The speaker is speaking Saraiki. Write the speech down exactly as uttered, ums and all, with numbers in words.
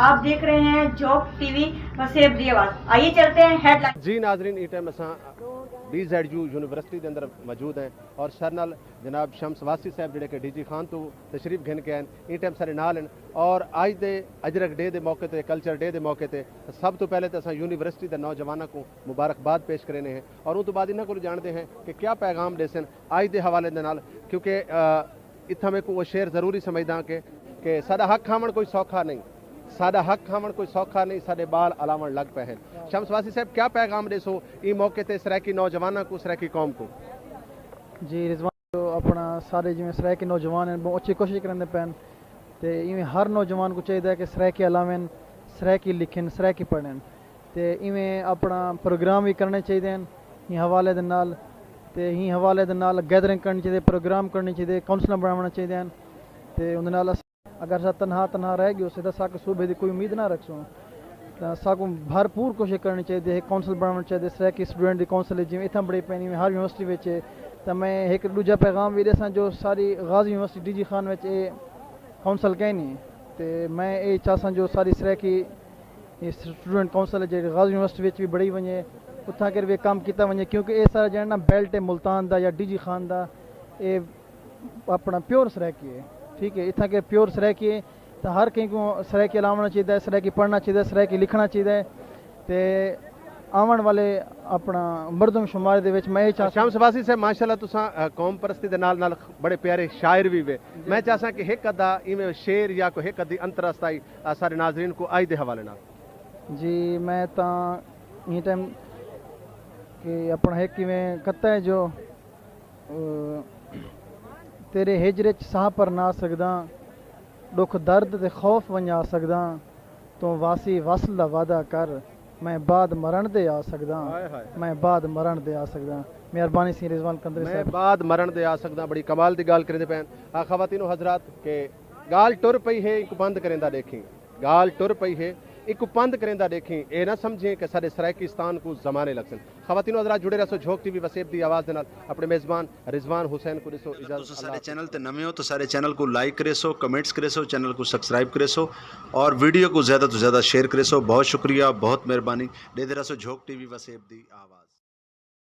آپ دیکھ رہے ہیں جھوک ٹی وی، وسیب دی آواز۔ آئیے چلتے ہیں ہیڈ لائن۔ جی ناظرین، ایں ٹائم اساں بی زیڈ یو یونیورسٹی دے اندر موجود ہیں اور سر نال جناب شمس واسی صاحب جڑے کہ ڈی جی خان تو تشریف گھن کے آئے ہیں، ایں ٹائم سارے نال ہیں۔ اور اج دے اجرک ڈے دے موقع تے، کلچر ڈے دے موقع تے سب تو پہلے تے اساں یونیورسٹی دے نوجواناں کو مبارکباد پیش کرینے ہیں اور اوں تو بعد انہاں کو جانتے ہیں کہ کیا پیغام ڈیسن اج دے حوالے دے نال، کیونکہ آ، اتھاں میں کو وہ شعر ضروری سمجھداں کہ کہ ساڈا حق کھاوݨ کوئی سوکھا نہیں، ساڈا حق کھاوݨ کوئی سوکھا نہیں، ساڈے بال الاوݨ لگ پئے ہیں۔ شمس واسی صاحب، کیا پیغام ݙیسو ایں موقع تے سرائیکی نوجواناں کو، سرائیکی قوم کو؟ جی رضوان جو اپنا سارے جویں سرائیکی نوجوان ہیں، بہت اچھی کوشش کرندے پئے ہیں۔ تے ایویں ہر نوجوان کو چاہیے کہ سرائیکی الاویں، سرائیکی لکھن، سرائیکی پڑھن۔ تے ایویں اپنا پروگرام بھی کرنے چاہیے ہیں ایں حوالے دے نال۔ تے ایں حوالے دے نال گیدرنگ کرنی چاہیے، پروگرام کرنے چاہیے، کونسلاں بناونا چاہیے ہیں۔ تے اندے نال اساں اگر اساں تنہا تنہا رہ گئے اسے، تاں ساکوں صوبے دی کوئی امید نہ رکھسوں۔ تاں ساکوں بھرپور کوشش کرنی چاہیے، ہک کونسل بناوݨ چاہیے، سرائیکی اسٹوڈنٹ دی کونسل ہے، جیویں اتھاں بڑی پینی، ہر یونیورسٹی وچ ہے۔ تاں میں ہک ݙوجھا پیغام وی ݙیساں جو ساری غازی یونیورسٹی ڈی جی خان وچ اے کونسل کائنی۔ تے میں اے چاہساں جو ساری سرائیکی اسٹوڈنٹ کونسل ہے جیڑھی غازی یونیورسٹی وچ وی بڑی ونڄے، اتھاں کر وی کم کیتا ونڄے، کیونکہ اے سارا جیڑھا نا بیلٹ ہے ملتان دا یا ڈی جی خان دا، اے اپنا پیور سرائیکی ہے۔ ٹھیک ہے، اتھاں کے پیور سرائیکی ہے، تاں ہر کہیں کو سرائیکی الاوݨا چاہیے، سرائیکی پڑھنا چاہیے، سرائیکی لکھنا چاہیے۔ تے آوݨ والے اپنا مردم شمار دے وچ میں اے چاہساں۔ شمس واسی صاحب، ماشاءاللہ تساں آ، قوم پرستی دے نال نال بڑے پیارے شاعر وی وے۔ میں چاہساں کہ ہک ادا ایویں شعر یا کوئی ہک ادی انترستائی آ، سارے ناظرین کو اج دے حوالے نال۔ جی میں تاں ایں ٹائم کہ اپنا ہک ایویں قطعہ ہے جو تیرے ہجر اچ ساہ پر نہ سگداں، ڈکھ درد تے خوف ونجا سگداں، توں واسی وصل دا وعدہ کر، میں بعد مرݨ دے آ سگداں۔ میں بعد مرݨ دے آ سگداں۔ مہربانی سئیں رضوان کندری صاحب۔ میں بعد مرݨ دے آ سگداں، بڑی کمال دی گالھ کریندے پئے ہن۔ آ خواتین و حضرات کہ گالھ ٹر پئی ہے، اکوں پندھ کریندا ڈیکھیں۔ گالھ ٹر پئی ہے، اکوں پندھ کریندا ڈیکھیں، اے نہ سمجھیں کہ ساڈے سرائیکستان کوں زمانے لگسن۔ خواتین و حضرات جڑے رہسو جھوک ٹی وی وسیب دی آواز دے نال، اپنے میزبان رضوان حسین کوں ڈیسو اجازت۔ تساں ساڈے چینل تے نویں ہو تاں ساڈے چینل کوں لائک کریسو، کمنٹس کریسو، چینل کوں سبسکرائب کریسو اور ویڈیو کوں زیادہ توں زیادہ شیئر کریسو۔ بہت شکریہ، بہت مہربانی۔ ڈیدے رہسو جھوک ٹی وی وسیب دی آواز۔